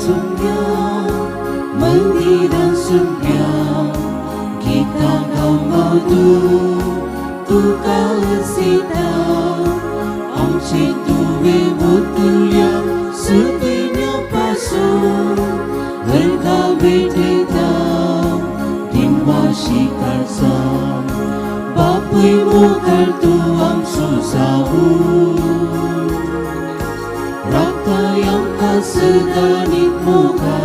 सुम्या मंदिरां सुम्या गीतां गावंक तुका हसयता आमचे तुवें ओतल्या सुदिन्या पासून घरका भेटयता दिनवाशी काळजा बापूय मोगाळ तूं आमचो जावूं राखताय आमकां सदां मोगा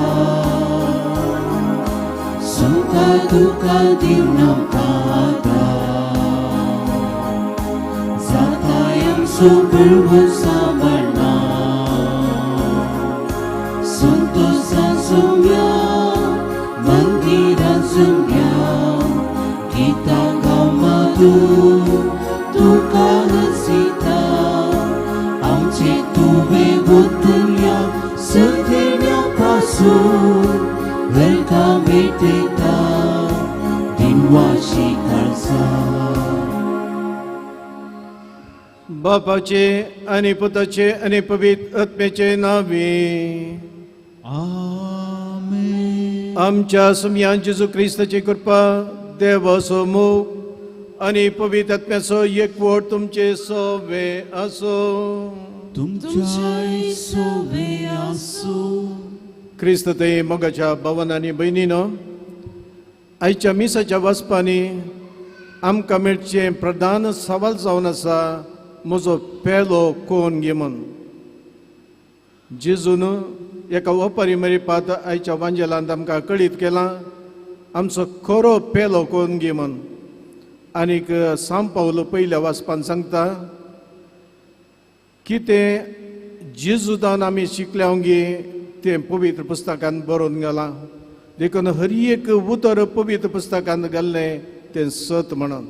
सुखा दुखा दिवन आमकां आदार जाताय आमचो बळवंत सांबाळना संतोषां सुम्या मंदिरां सुम्या गीतां गावंक तुका हसयता आमचे तुवें ओतल्या सुदिन्या पासून घरका भेटयता दिनवाशी काळजा. बापाचे आनी पुताचे आनी पवित्र आत्म्याचे नावे. आमेन. आमच्या सुमयान जेजू क्रिस्ताची कृपा, देवाचो मोग आनी पवित्र आत्म्याचो एकवट तुमचे सोवे आसो. तुमच्याय सोवे आसूं. क्रिस्त ते मोगाच्या भावन आनी भयणीनो, आयच्या मिसाच्या वाचपांनी आमकां मेळचें प्रधान सवाल जावन आसा, म्हजो पेलो कोण गे म्हूण. जेजून एका ओपारी मरिपात आयच्या वांजेलांत आमकां कळीत केलां आमचो खरो पेलो कोण गे म्हूण. आनीक सांव पावलो पयल्या वाचपान सांगता कितें जेजुदान आमी शिकल्या गे तें पवित्र पुस्तकान बरोवन घालां. देखून हर एक उतर पवित्र पुस्तकान घाल्लें तें सत म्हणून.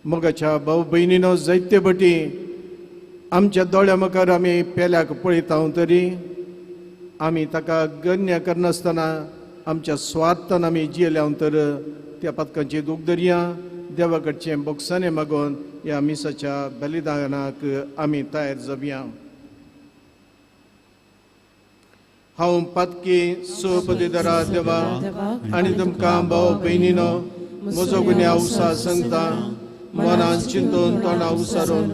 मोगाच्या भाव भयणीनो, जायते भटी आमच्या दोळ्या मुखार आमी पेल्याक पळयता तरी आमी ताका गण्य करनासतना आमच्या स्वार्थान आमी जियेल्या तर त्या पातकांची दूख धरया. देवा कडचें बोगसाणें मागून ह्या मिसाच्या बलिदानाक आमी तयार जावया. हांव पातकी सपदीदारा देवा आनी तुमकां भाव भयणीनो म्हजो गुन्यांव सांगता, मनान चिंतून तोंडा उसारून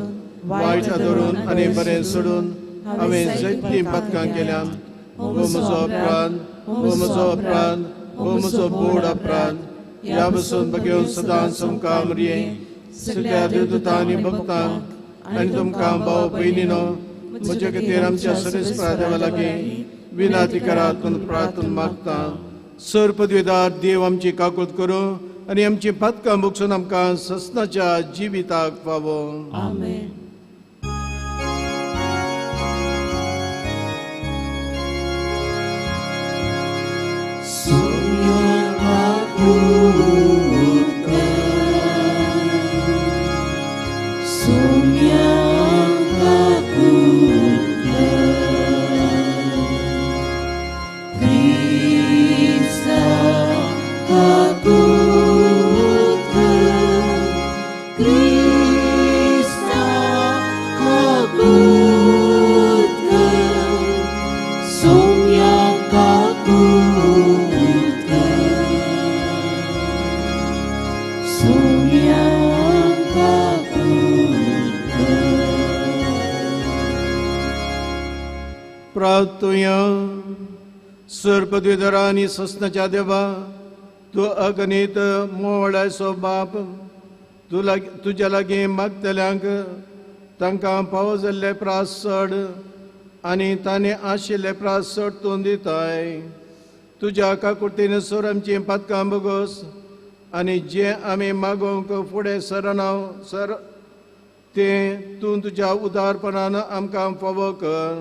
वायट धरून आनी बरें सोडून हांवें जायतीं पातकां केल्यान. हो म्हजो अपराध, हो म्हजो अपराध, हो म्हजो बोड अपराध. ह्या बसून बघेवन सदां तुमकां मरये सगळ्या देवदूतां आनी भक्तांक आनी तुमकां भाव भयणीनो म्हज्या खातीर आमच्या सरेस्परा देवा लागीं विनाती करात म्हूण प्रार्थना मागता. सर पदवीदार देव आमची काकूत करूं आनी आमची पातकां भोगसून आमकां ससनाच्या जिविताक फावो. आमेन. सर पदवीधरा आनी ससनाच्या देवा, तूं अगणीत मोवळायचो बाप, तूं तुज्या लागीं मागतल्यांक तांकां फावो जाल्ले प्रास चड आनी ताणें आशिल्ले प्रास चड तूं दिताय. तुज्या काकुळतीन सर आमचीं पातकां भोगोस आनी जें आमी मागोवंक फुडें सरना सर तें तूं तुज्या उदारपणान आमकां फावो कर.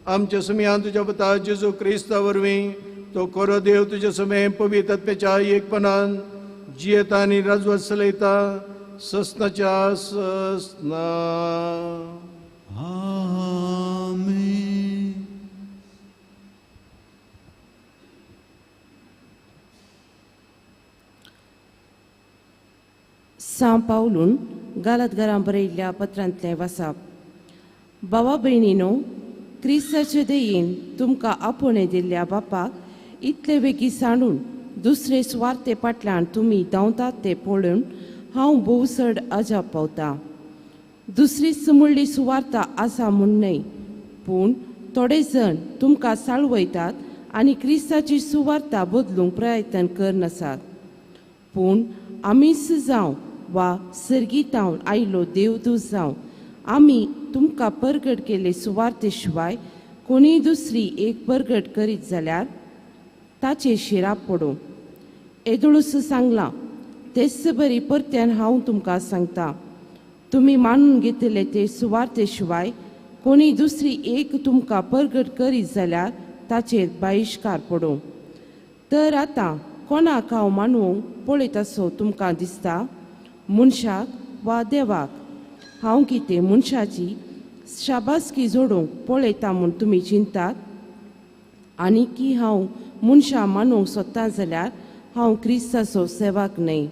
आमच्या सुमयान तुज्या पुता जेजू क्रिस्ता वरवीं तो खरो देव तुज्या सुमे पवित्र आत्म्याच्या एकपणान जियेता आनी राजवट चलयता ससनाच्या ससना. आमेन. सांव पावलून गालातघरां बरयल्ल्या पत्रांतलें वासाप. भावा भयणीनो, क्रिस्ताचे दयेन तुमकां आपोवणें दिल्ल्या बापाक इतले वेगीं सांडून दुसरे सुवार्ते फाटल्यान तुमी धांवतात ते पळोवन हांव भोव चड अजाप पावतां. दुसरीच म्हणली सुवार्ता आसा म्हूण न्हय, पूण थोडे जण तुमकां साळवयतात आनी क्रिस्ताची सुवार्ता बदलूंक प्रयत्न करनासात. पूण आमीच जावं वा सर्गीतावन आयलो देवदूत जावं, आमी तुमकां परगट केल्ले सुवार्ते शिवाय कोणीय दुसरी एक परगट करीत जाल्यार ताचेर शिराप पडूं. येदोळूच सांगलां तेच बरी परत्यान हांव तुमकां सांगता, तुमी मानून घेतले ते सुवार्ते शिवाय कोणी दुसरी एक तुमकां परगट करीत जाल्यार ताचेर बहिश्कार पडूं. तर आतां कोणाक हांव मानूंक पळयतासो तुमकां दिसता, मनशाक वा देवाक? हांव कितें मनशाची शाबासकी जोडूंक पळयता म्हूण तुमी चिंतात? आनी की हांव मनशां मानूंक सोदता जाल्यार हांव क्रिस्ताचो सेवक न्हय.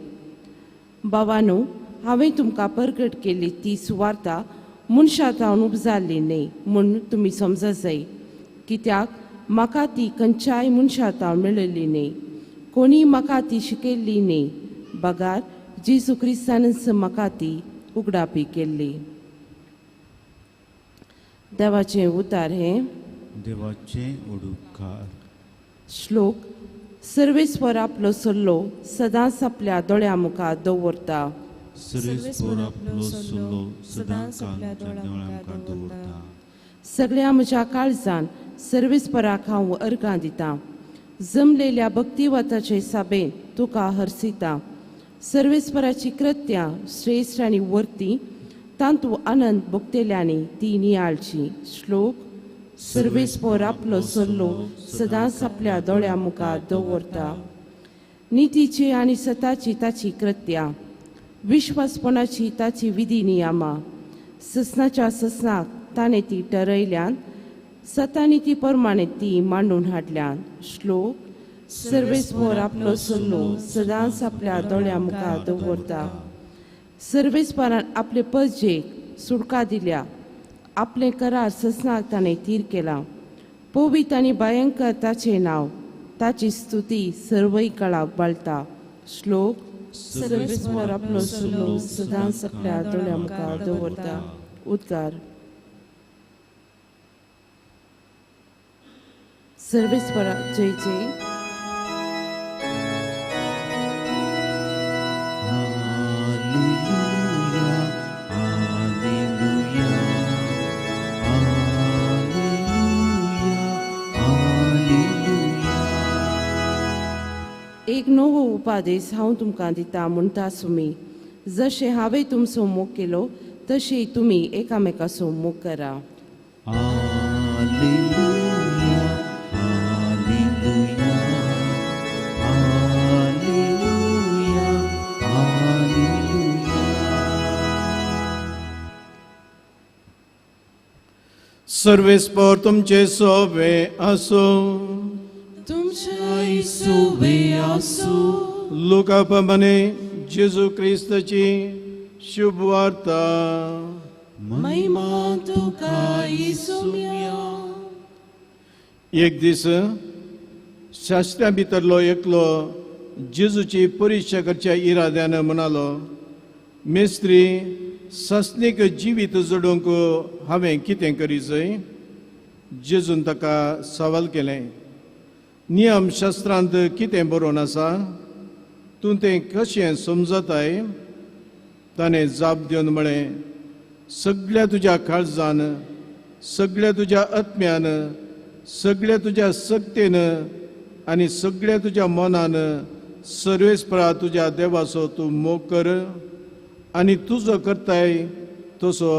बाबानो, हांवें तुमकां परगट केल्ली ती सुवार्ता मनशां जावन उपजाल्ली न्हय म्हूण तुमी समज जाय, कित्याक म्हाका ती खंयच्याय मनशां जावन मेळिल्ली न्हय, कोणी म्हाका ती शिकयल्ली न्हय, बगार जेजू क्रिस्तानच म्हाका ती उगडापी केल्ली. देवाचें उतार हें देवाचें उडुकार. श्लोक. सर्वेस्वर आपलो सल्लो सदांच आपल्या दोळ्या मुखार दवरता. सर्वेस्वर आपलो सल्लो सदांच आपल्या दोळ्या मुखार दवरता. सगळ्या म्हज्या काळजान सर्वेस्पराक हांव अर्गां दितां. जमलेल्या भक्तिवाताचे साबेन तुका हरसिता. सर्वेस्पराची कृत्यां श्रेश्ठ आनी वर्ती, तांतू आनंद भोगतेल्यांनी ती नियाळची. श्लोक. सर्वेस्पर आपलो सल्लो सदांच आपल्या दोळ्या मुखार दवरता. नितीची आनी सताची ताची कृत्यां, विश्वासपणाची ताची विधी नियमां, ससनाच्या ससनाक ताणें ती ठरयल्यान, सतानी ती प्रमाणे ती मांडून हाडल्यान. श्लोक. सर्वेस्पर आपलो सल्लो सदांच आपल्या दोळ्या मुखार दवरता. सर्वेस्परान आपले परजेक सुटका दिल्या, आपले करार ससनाक ताणें थीर केला. पवित्र आनी भयंकर ताचें नांव, ताची स्तुती सर्वय काळाक बाळता. श्लोक. सर्वेस्पर आपलो सल्लो सदांच आपल्या दोळ्या मुखार दवरता. उद्गार. सर्वेस्परा जय जय. एक नवो उपादेश हांव तुमकां दिता म्हणटा सुमी, जशें हांवें तुमचो मोग केलो तशें तुमी एकामेकाचो मोग करा. हालेलुया, हालेलुया, हालेलुया, हालेलुया. सर्वेस्पर तुमचे सोवे आसूं. तुमच्या सुवे आसूं. लुका प्रमाणे जेजू क्रिस्ताची शुभ वार्ता. महिमा तुका इसुम्या. एक दीस शास्त्र्यां भितरलो एकलो जेजूची परिक्षा करच्या इराद्यान म्हणालो, मेस्त्री, सासणीक जिवीत जोडूंक हांवें कितें करी जाय? जेजून ताका सवाल केलें, नियम शास्त्रांत कितें बरोवन आसा, तूं तें कशें समजताय? ताणें जाप दिवन म्हळें, सगळ्या तुज्या काळजान, सगळ्या तुज्या आत्म्यान, सगळ्या तुज्या शक्तेन आनी सगळ्या तुज्या मनान सर्वेस्परा तुज्या देवाचो तूं मोग कर आनी तुजो करताय तसो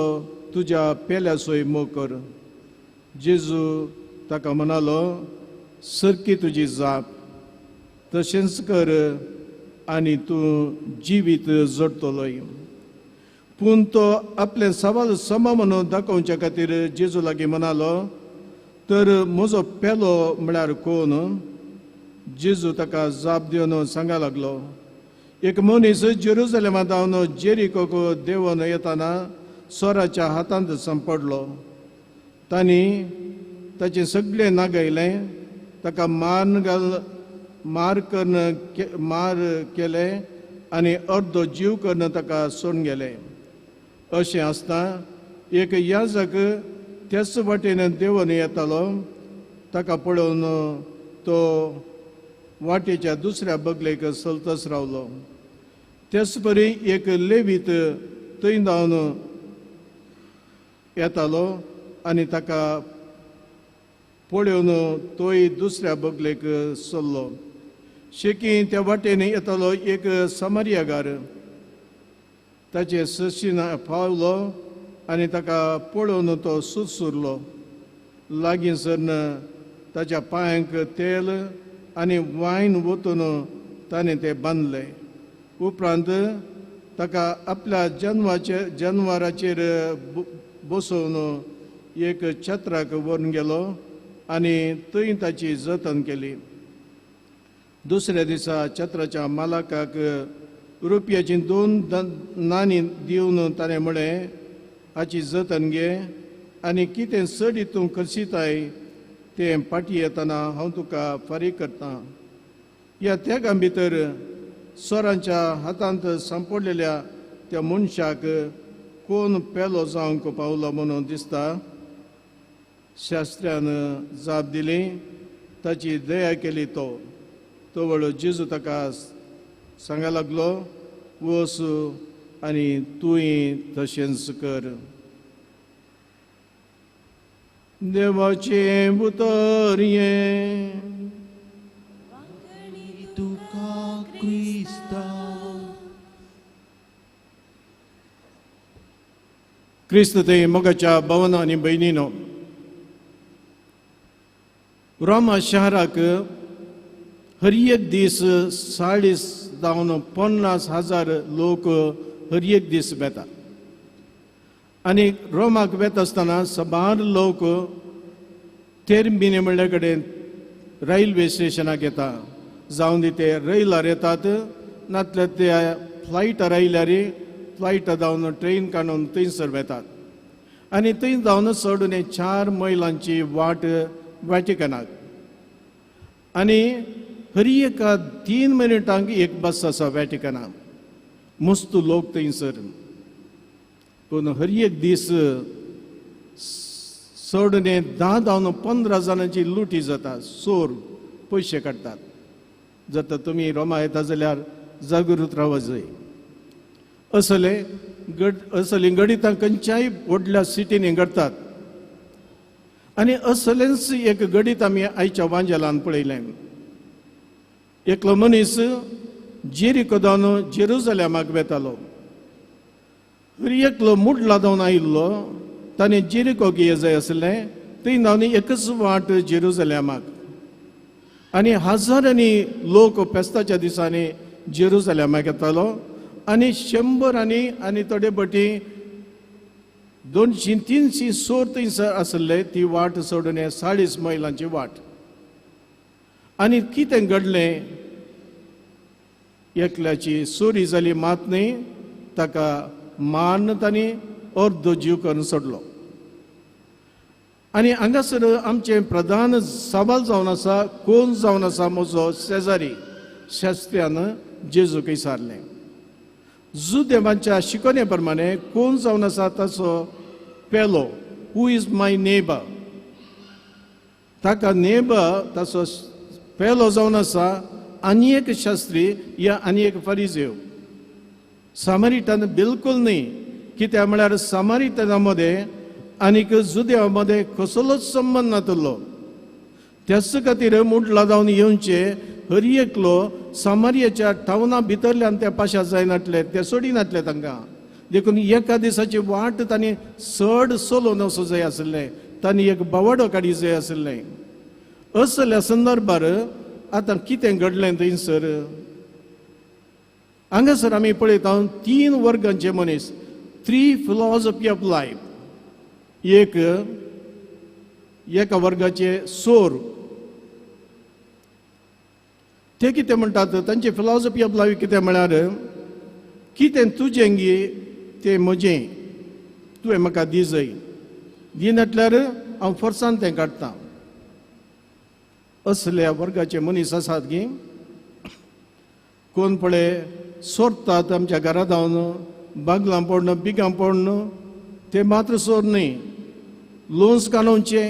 तुज्या पेल्याचोय मोग कर. जेजू ताका म्हणालो, सरकी तुजी जाप, तशेंच कर आनी तूं जिवीत जोडटलोय. पूण तो आपलें सवाल समा म्हणून दाखोवच्या खातीर जेजू लागीं म्हणालो, तर म्हजो पेलो म्हळ्यार कोण? जेजू ताका जाप दिवन सांगा लागलो, एक मनीस जेरुजलेमांत धांवन जेरिकोक देंवन येताना चोराच्या हातांत सांपडलो. तांणी ताचें सगळें नागयलें, ताका मार करून मार केलें आनी अर्दो जीव करून ताका सोडून गेलें. अशें आसता एक याजक त्याच वाटेन देंवन येतालो, ताका पळोवन तो वाटेच्या दुसऱ्या बगलेक चलतच रावलो. त्याच परी एक लेवीत थंय धांवन येतालो आनी ताका पळोवन तोय दुसऱ्या बगलेक चल्लो. शेकी त्या वाटेन येतालो एक समारियागार, ताचे सशीन पावलो आनी ताका पळोवन तो सुरसुरलो. लागीं सरन ताच्या पांयांक तेल आनी वायन ओतून ताणें तें बांदलें. उपरांत ताका आपल्या जनवाराचेर बसोवन एक छत्राक व्हरून गेलो आनी थंय ताची जतन केली. दुसऱ्या दिसा छत्राच्या मालकाक रुपयाची 2 नाणी दिवन ताणें म्हळें, हाची जतन घे आनी कितें चड तूं खर्चिताय तें फाटीं येतना हांव तुका फारीक करतां. ह्या त्यागां भितर चोरांच्या हातांत सांपडलेल्या त्या मनशाक कोण पेलो जावंक पावलो म्हणून दिसता. शास्त्र्यान जाप दिली, ताची दया केली. तो तवळ जेजू ताका सांगा लागलो, वच आनी तूंय तशेंच कर. देवाचें उतर हें. तुका क्रिस्ता. क्रिस्त ते मोगाच्या भावना आनी भयणीनो, रोमा शहराक हर एक दीस 40 जावन 50 हजार लोक हर एक दीस वेता आनी रोमाक वेता आसतना सबार लोक तेरमिनी म्हणल्या कडेन रेल्वे स्टेशनाक येता. जावन दी ते रैलार येतात, नातल्यार ते फ्लायटार आयल्यार फ्लायटार जावन ट्रेन काडून थंयसर वेतात आनी थंय जावन चडून 4 मैलांची वाट वॅटिकनाक. आनी हर एका 3 मिनटांक एक बस आसा वॅटिकनाक. मस्त लोक थंयसर. पूण हर एक दीस चड 10 जावन 15 जाणांची लुटी जाता, चोर पयशे काडटात. जर तुमी रोमा येता जाल्यार जागृत रावत जाय. असले असलीं गणितां खंयच्याय व्हडल्या सिटींनी घडटात आनी असलेंच एक गणीत आमी आयच्या वांजेलान पळयलें. एकलो मनीस जेरिको जावन जेरुजलेमाक वेतालो. एकलो मुडला जावन आयिल्लो, ताणें जेरिकोक ये जाय आसलें. थंय जावन एकच वाट जेरुजलेमाक आनी हजारांनी लोक फेस्ताच्या दिसांनी जेरुजलेमाक येतालो आनी 100 आनी थोडे भटी 200-300 सोर थंयसर आसले. ती वाट सोडून 40 मैलांची वाट. आनी कितें घडलें, एकल्याची चोरी जाली मात न्ही, ताका मारून तांणी अर्दो जीव करून सोडलो. आनी हांगासर आमचें प्रधान सवाल जावन आसा, कोण जावन आसा म्हजो शेजारी? शास्त्र्यान जेजूक विचारलें. जुदेवांच्या शिकवणे प्रमाणे कोण जावन आसा ताचो पेलो, who is my neighbour? ताका नेबर ताचो पेलो जावन आसा आनी एक शास्त्री या आनी एक फारिजेव. सामरिटन बिलकुल न्ही, कित्याक म्हळ्यार सामरिटना मदें आनीक जुदेवा मदें कसलोच संबंद नातलो. त्याच खातीर मुडला जावन येवचे हर एकलो सामारियाच्या टावना भितरल्यान त्या पाशा जायनातले, ते सोडिनातले तांकां. देखून एका दिसाची वाट तांणी चड चलोवन वचूंक जाय आसलें, तांणी एक बावडो काडी जाय आसलें. असल्या संदर्भार आतां कितें घडलें थंयसर? हांगासर आमी पळयता 3 वर्गांचे मनीस, 3 फिलॉसॉफी ऑफ लायफ. एक एका वर्गाचे चोर, ते कितें म्हणटात, तांची फिलॉसॉफी ऑफ लायफ कितें म्हळ्यार कितें तुजें गी तें म्हजें, तुवें म्हाका दी जाय, दिनाटल्यार हांव फोर्सान तें काडटा. असल्या वर्गाचे मनीस आसात की कोण पळय सोरतात आमच्या घरा धांवन बागलां पडन बिगां पडन ते मात्र सोर न्हय, लोन्स काडोवचे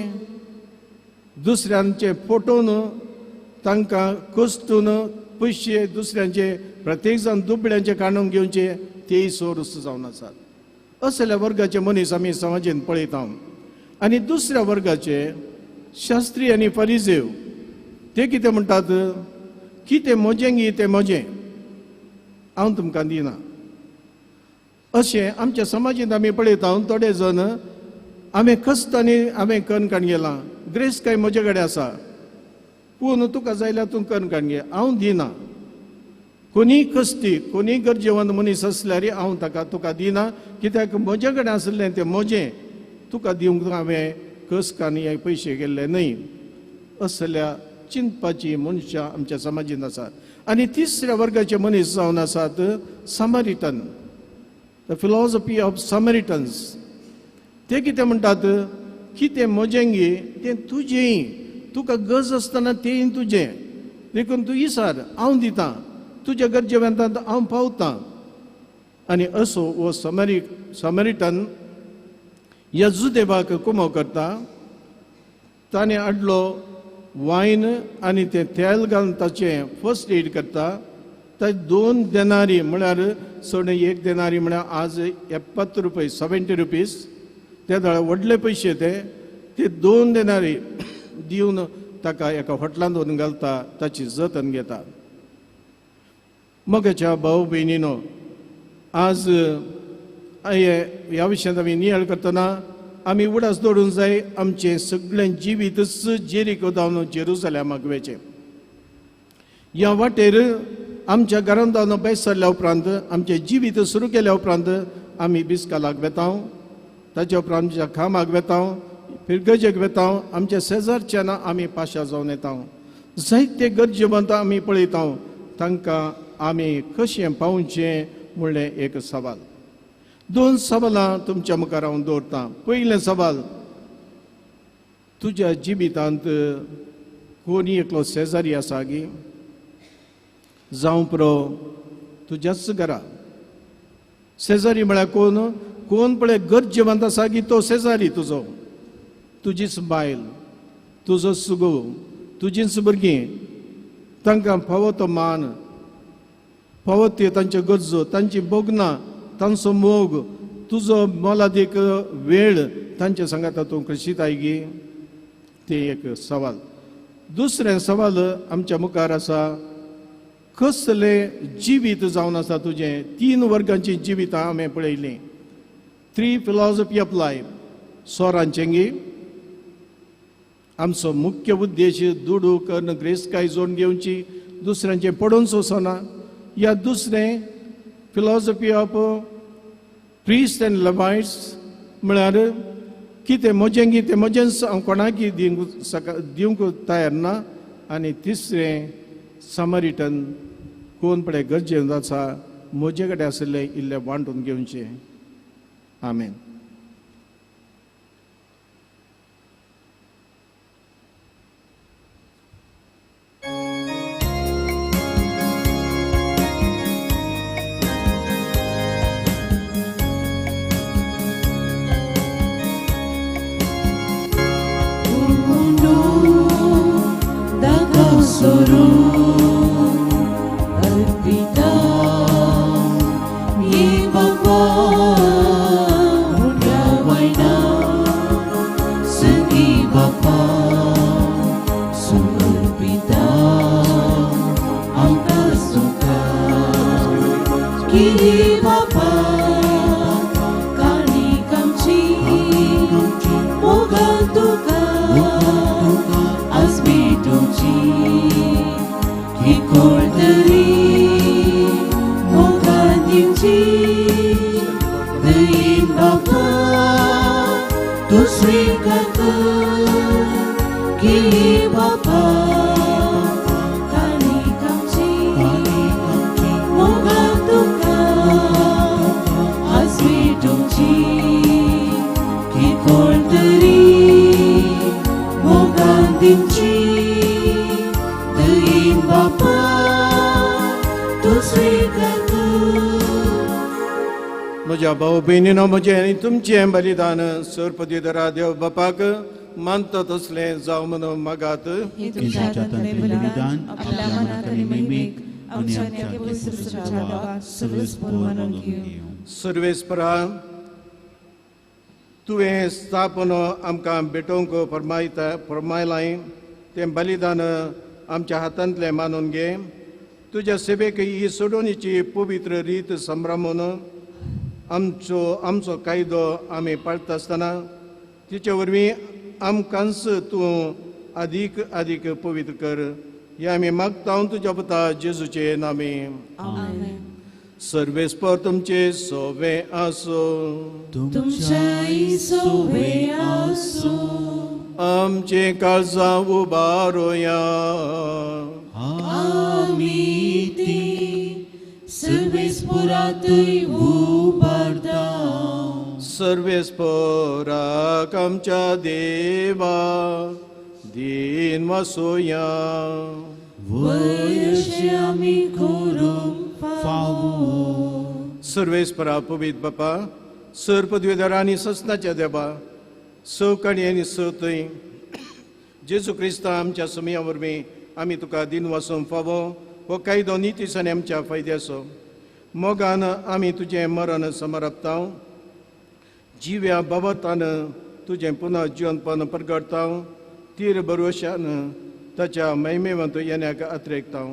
दुसऱ्यांचे फोटोन तांकां कश्टून पयशे दुसऱ्यांचे प्रत्येक जाण दुबळ्यांचे काडून घेवचे तेय सोर जावन आसात. असल्या वर्गाचे मनीस आमी समाजेन पळयता. आनी दुसऱ्या वर्गाचे शास्त्री आनी फरिजेव ते कितें म्हणटात, कितें म्हजें गी तें म्हजें, हांव तुमकां दिना. अशें आमच्या समाजेंत आमी पळयता. थोडे जण हांवें कस्त आनी हांवें कन्न काडून गेलां, ग्रेस काय म्हजे कडेन आसा, पूण तुका जाय तूं कन्न काडून घे, हांव दिना. कोणीय कस्ती कोणीय गरजेवंत मनीस आसल्यार हांव ताका तुका दिना, कित्याक म्हजे कडेन आसलें तें म्हजें, तुका दिवंक हांवें कस कानी पयशे गेल्ले न्हय. असल्या चिंतपाची मनशां आमच्या समाजीन आसात. आनी तिसऱ्या वर्गाचे मनीस जावन आसात Samaritan, the philosophy of Samaritans. ते कितें म्हणटात, कितें म्हजें गी तें तुजें, तुका गरज आसतना तें तुजें, देखून तूं इसार, हांव दितां, तुज्या गरजेवंतांत हांव पावतां. आनी असो हो समरिटन ह्या जुदेवाक कुमो करता. ताणें हाडलो वायन आनी तें तेल घालून ताचें फर्स्ट एड करता. ताचे 2 देनारी म्हळ्यार चड 1 देनारी म्हळ्यार आज 70 रुपये, 70 रुपीज, ते व्हडले पयशे ते ते 2 देनारी दिवन ताका एका हॉटलांत व्हरून घालता, ताची जतन घेता. मगाच्या भाव भयणीनो, आज ह्या विशयांत आमी नियाळ करतना आमी उडास दवरूंक जाय आमचें सगळें जिवीतच जेरिको जावन जेरुजलेमाक वचें. ह्या वाटेर आमच्या घरांत जावन भायर सरल्या उपरांत आमचें जिवीत सुरू केल्या उपरांत आमी बिस्कालाक वेता, ताच्या उपरांत आमच्या कामाक वेता, फिरगजेक वेता, आमच्या शेजारच्यान आमी पाशा जावन येता. जायते गरजेवंत आमी पळयता, तांकां आमी कशें पावचें म्हणलें एक सवाल. 2 सवालां तुमच्या मुखार हांव दवरतां. पयलें सवाल, तुज्या जिवितांत कोणी एकलो शेजारी आसा गी, जावं पुरो तुज्याच घरा. शेजारी म्हळ्यार कोण, कोण पळय गरजेवंत आसा की तो शेजारी तुजो, तुजीच बायल, तुजो सुगो, तुजीच भुरगीं, तांकां फावो तो मान, फावो त्यो तांच्यो गरजो, तांची भोगनां, तांचो मोग, तुजो मोलादीक वेळ तांचे सांगाता तूं कशीताय गी, तें एक सवाल. दुसरें सवाल आमच्या मुखार आसा, कसलें जिवीत जावन आसा तुजें. 3 वर्गांची जिवितां हांवें पळयलीं, 3 फिलॉसॉफी ऑफ लायफ. सोरांचें गी आमचो मुख्य उद्देश दुडू करून ग्रेसकाय जोडून घेवची, दुसऱ्यांचें पडोवन सोंसना. या दुसरें philosophy of priest and Levites म्हळ्यार कितें म्हजें गी तें म्हजेंच, हांव कोणाकय दिवंक तयार ना. आनी तिसरें समरिटन, कोण पळय गरजेन आसा म्हजे कडेन आशिल्लें इल्लें वांटून घेवचें. आमेन. Ki म्हज्या भाव भयणीनो म्हजें आनी तुमचें बलिदान सरपदीधरा देव बापाक मानता तसलें जावं म्हणून मागात. बलिदान आपल्या मनाक आनी महिमेक आमच्या पवित्र सर्वेस्पोर मानून घेवं. सर्वेस्परा तुवें स्थापन आमकां भेटोवंक फरमायता फरमायलां तें बलिदान आमच्या हातांतलें मानून घे. तुज्या सेवेक ही सोडोवणीची पवित्र रीत संभ्रमून आमचो आमचो कायदो आमी पाळटा आसतना तिचे वरवीं आमकांच तूं आदीक आदीक पवित्र कर. हे आमी मागता तुज्या पुता जेजूचे नामे. सर्वेस्पर तुमचे सोवे आसूं. तुमच्याय सोवे आसूं. आमचे काळजां उबारोया. आमी ती सर्वेस्परातूय उबारता. सर्वेस्पराक आमच्या देवा दीन वसोया. वयशे आमी करूंक फावो. सर्वेस्परा पवित्र बापा सर पदवीधर आनी ससनाच्या देवा सवकाणी आनी सतय जेजू क्रिस्ता आमच्या सुमया वरवीं आमी तुका दीन वसूंक फावो. हो कायदो नितीस आनी आमच्या फायद्याचो. मोगान आमी तुजें मरण समर्पता. जिव्या बाबतान तुजें पुनः जिवनपण परगडता. तीर बरोशान ताच्या महिमेवंत येण्याक अत्रेकता.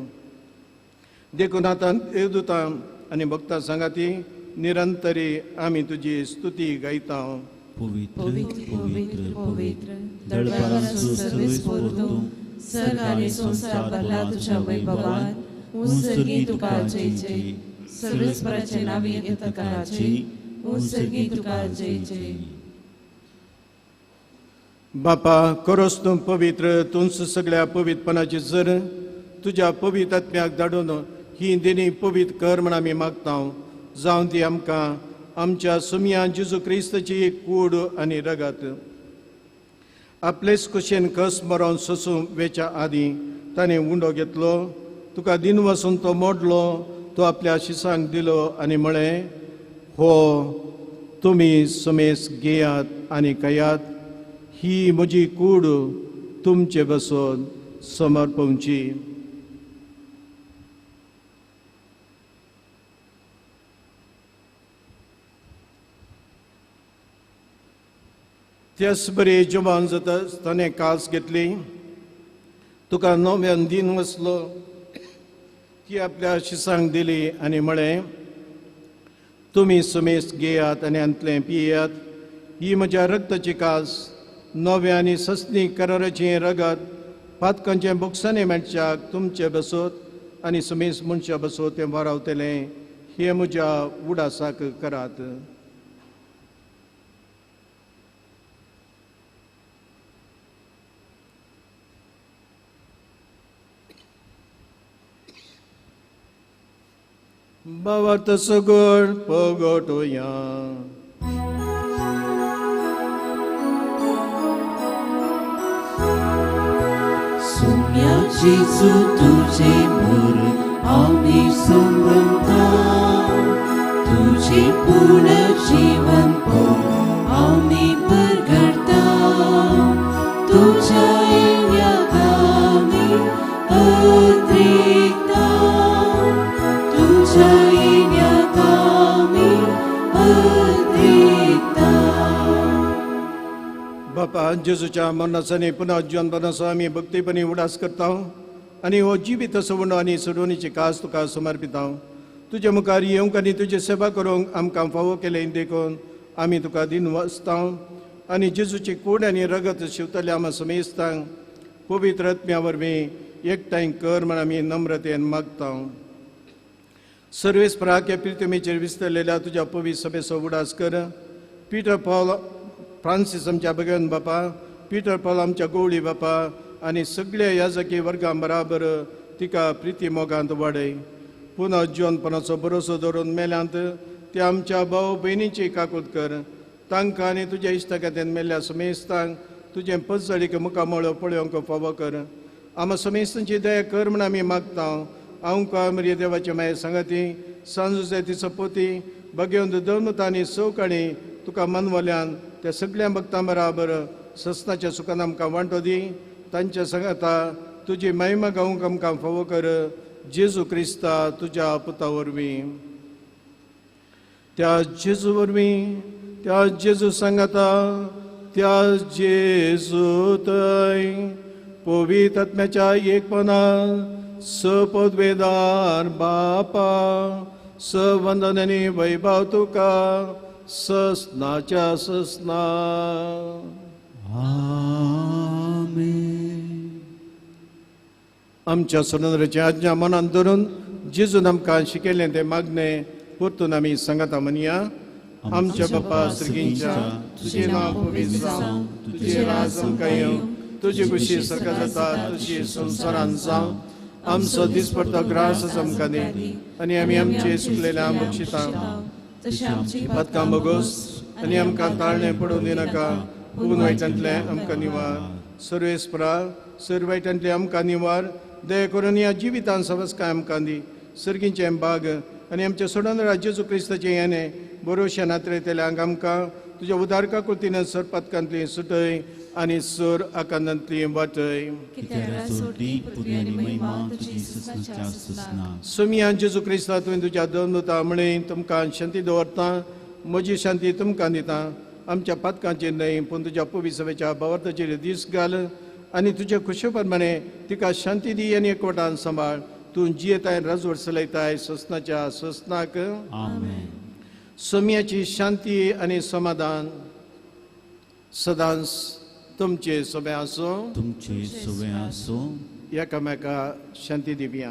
देखून आतां देवदूतां आनी भक्तां सांगाती निरंतरी आमी तुजी स्तुती गायता. पवित्र पवित्र पवित्र दळपारांचो सर्वेस्पोर तूं सर्ग आनी संवसार भरला तुज्या वैभवान. उंसर्गी तुका जय जय. सर्वेस्पराचे नांवी येता कराचे. उंसर्गी तुका जय जय. बापा करोस तूं पवित्र तूंच सगळ्या पवित्रपणाची जर तुज्या पवित्र आत्म्याक धाडून ही देणी पवित्र कर म्हण आमी मागता. जावं ती आमकां आमच्या सुमया जेजू क्रिस्ताची कूड आनी रगत. आपलेच कुशेन कस मरोन सोसूं वेच्या आदीं ताणें उंडो घेतलो. तुका दिन वसून तो मोडलो. तो आपल्या शिसांक दिलो आनी म्हळें, हो तुमी समेस घेयात आनी खायात. ही म्हजी कूड तुमचे बसून समर्पवची. त्याच बरी जेवण जाता ताणें कास घेतली. तुका नव्यान दिन वसलो. ती आपल्या शिसांक दिली आनी म्हळें, तुमी समेस घेयात आनी हांतलें पियात. ही म्हज्या रक्ताची कास नव्या आनी सस्नी कराराचें रगत पातकांचें बोगसाणें मेळच्याक तुमचे बसोत आनी समेस मनशा बसोत तें वारावतलें. हें म्हज्या उडासाक करात. भावार्थ सगळ पगटोया. सुम्या जेजू तुझे मरण आमी संभ्रमता. तुझे पुनर्जीवनपण आमी परगडता. तुझ्या येण्याक आमी अद्रिकता. तुझ्या येण्याक आमी अद्रिकता. बापा जेजूच्या मरणाचो आनी पुनः जिवनपणाचो आमी भक्तीपणी उडास करता आनी हो जिवीत सवणो आनी सोडवणीची कास तुका समर्पिता. तुज्या मुखार येवंक आनी तुजी सेवा करूंक आमकां फावो केलें देखून आमी तुका दिन वचता आनी जेजूची कूड आनी रगत शिवतल्या आमा समेस्तांक पवित्र आत्म्या वरवीं एकठांय कर म्हण आमी नम्रतेन मागता. सर्वेस्पराक ह्या प्रितमेचेर विस्तरलेल्या तुज्या पवित्र सभेचो उडास कर. पीटर पॉल फ्रांसीस आमच्या भगवान बापा, पीटर पॉल आमच्या गवळी बापा आनी सगळ्या याजकी वर्गां बराबर तिका प्रिती मोगांत वाडय. पुनः जिवनपणाचो भरोसो दवरून मेल्यांत ते आमच्या भाव भयणीची काकूत कर. तांकां आनी तुज्या इश्टागतीन मेल्ल्या समेस्तांक तुजें पचळीक मुखामळ पळोवंक फावो कर. आमा समेस्तांची दया कर म्हण आमी मागता. आमकां मरिया देवाचे माये सांगाती सांज जुझे पोती भगेवन दवनुतांनी सवकाणी तुका मनवल्यान त्या सगळ्या भक्तां बराबर ससनाच्या सुखान आमकां वांटो दी. तांच्या सांगाता तुजी महिमा गावंक आमकां फावो कर, जेजू क्रिस्ता तुज्या पुता वरवीं. त्या जेजू वरवीं, त्या जेजू सांगाता, त्या जेजू थंय पवित्र आत्म्याच्या एकपणान सपदवेदार बापा स वंदन आनी वैभव तुका ससनाच्या ससना. आमेन. आमच्या सोनंद्राची आज्ञा मनान धरून जेजून आमकां शिकयलें तें मागणें परतून आमी सांगाता म्हणया. आमच्या बापा सर्गींच्या, तुजें नांव पवित्र जावं, तुजें राज आमकां येवं, तुजी खुशी सारका जाता तशी संवसारान जावं. आमचो दिसपडतो ग्रास आमकां दी आनी आमी आमचे सुकलेल्या बक्षिता पातकां बोगोस आनी आमकां ताळणें पडून दिनाका, पूण वायटांतलें आमकां निवार. सर्वेस्परा सर्व वायटांतलें आमकां निवार, दया करून ह्या जिवितान सवस्काय आमकां दी. सर्गींचें बाग आनी आमच्या सोडून जेजू क्रिस्ताचें याने बरोवशा नात्रेतल्यांक आमकां तुज्या उदारका कृतीन सरपातकांतली सुटय आनी सर आकांतांतली वाटय. सोमिया जेजू क्रिस्ता तुवें तुज्या दोन म्हणे तुमकां शांती दवरता, म्हजी शांती तुमकां दिता. आमच्या पातकांचेर न्हय पूण तुज्या पवित्र भावार्थाचेर दीस घाल आनी तुज्या खुशे प्रमाणे तिका शांती दी आनी एकवटान सांबाळ. तूं जियेताय राजवट चलयताय ससनाच्या ससनाक. सोमियाची शांती आनी समाधान सदांच तुमचे सोबे आसूं, तुमचे सोबे आसूं. एकामेका शांती दिवया.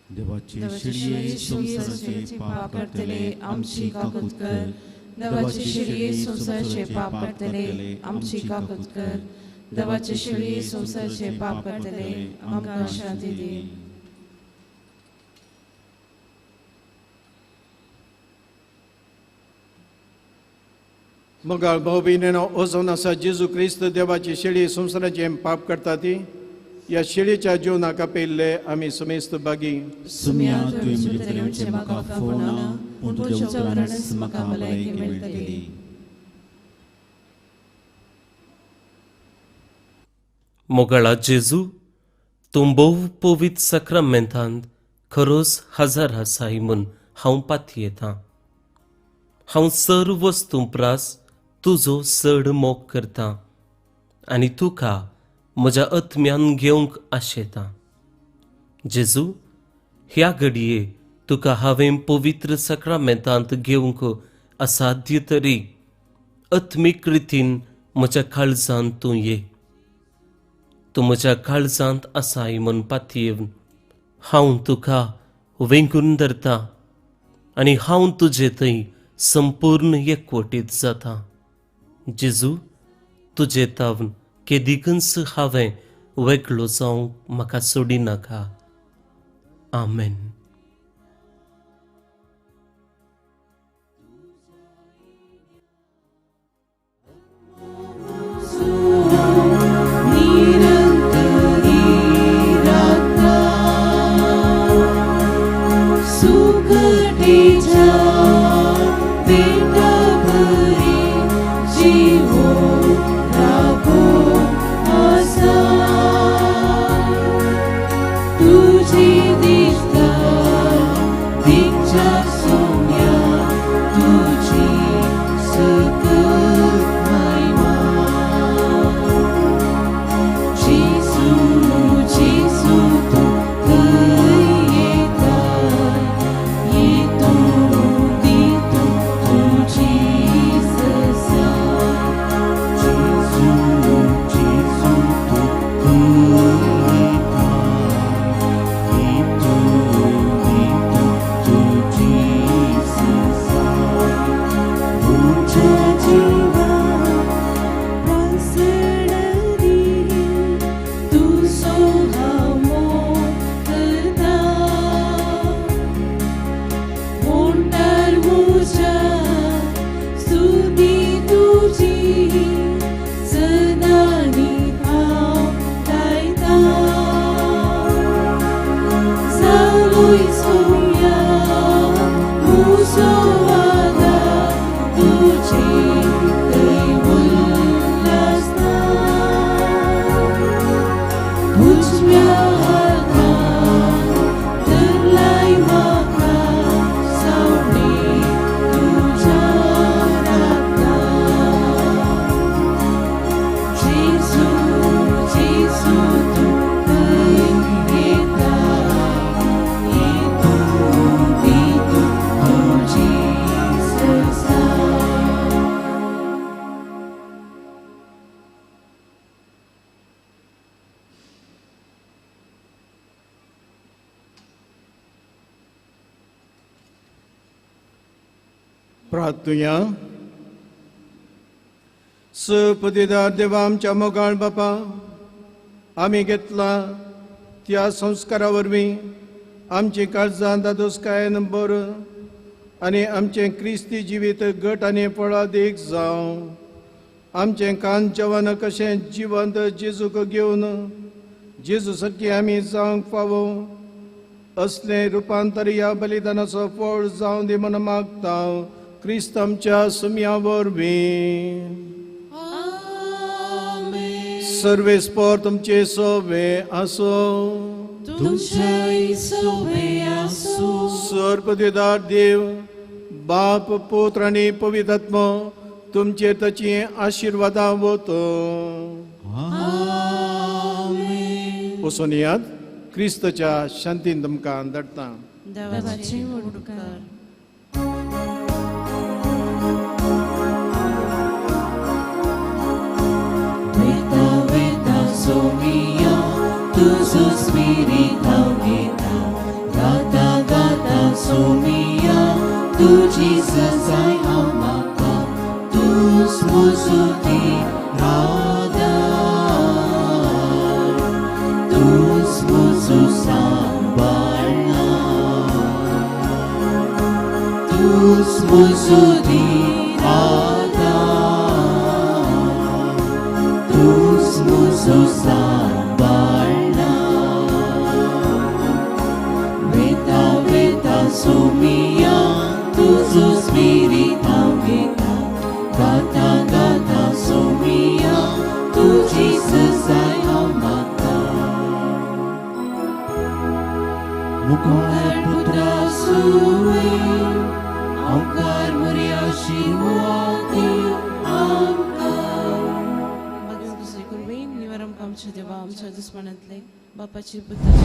देवाचे शिडये संवसाराचे पाप काडटले आमची काकूत कर. देवाचे शिडये संवसाराचे पाप काडटले आमची काकूत कर. देवाचे शिडये संवसाराचे पाप काडटले आमकां शांती दी. मोगाळ भाव भयणींनो, ओजोन आसा जेजू क्रिस्त देवाची शेळी संवसाराचें पाप करता ती ह्या शेळीच्या जेवणाक आपयल्ले आमी समेस्त बागी. सुम्या तुवें म्हजे भितर येवचें म्हाका फोवना, पूण तुज्या उतरानच म्हाका भलायकी मेळटली. मोगाळा जेजू, तूं भोव पवित्र साक्रामेंतांत खरोच हजार आसाय म्हूण हांव पातयेतां. हांव सर्व वस्तूं प्रास तुजो चड मोग करतां आनी तुका म्हज्या आत्म्यान घेवंक आशेतां. जेजू, ह्या घडये तुका हांवें पवित्र साक्रामेंतांत घेवंक असाध्य तरी आत्मीक रितीन म्हज्या काळजांत तूं ये. तूं म्हज्या काळजांत आसाय म्हूण पातयेवन हांव तुका वेंगून धरतां आनी हांव तुजे थंय संपूर्ण एकवटीत जाता. जेजू, तुजे तावन केदिकूच हांवें वेगळो जावंक म्हाका सोडिनाका. आमेन. तुझी सकत महिमा. प्रार्थुया. सपदिदार देवा आमच्या मोगाळ बापा, आमी घेतला त्या संस्कारा वरवीं आमची काळजां दादोसकायेन भरून आनी आमचें क्रिस्ती जिवीत घट आनी फळादीक जावं. आमचें कान जेवण कशें जिवंत जेजूक घेवन जेजू सारकी आमी जावंक फावो असलें रुपांतर ह्या बलिदानाचो फळ जावं दी म्हूण मागता क्रिस्त आमच्या सुम्या वरवीं. सर्वेस्पर तुमचे सोवे आसूं. तुमचे सोवे आसूं. सर्वदिदार देव बाप पुत्र आनी पवित्र आत्मो तुमचेर ताची आशिर्वादां वतो. वचून याद क्रिस्तच्या शांतीन तुमकां धाडटा. देवाचे उपकार. वेता वेता सोमिया तुजो स्पिरीत हांव घेता, गाता गाता सोमिया तुजी सजाय हांव मागता, तूंच म्हजो आदार, तूंच म्हजो सांबाळना, तूंच म्हजो आदार, तूंच म्हजो सांबाळना. वेता वेता सोमिया तुजो स्पिरीत हांव घेता, गाता गाता सोमिया तुजी सजाय हांव मागता. मुखार पुत्रा सुवे ओंकार मोरया आशिर्वादी आमकां. बाकीन दुसरी कुरबेन निवार आमकां आमच्या देवा आमच्या दुस्मानांतले बापाची पुताची.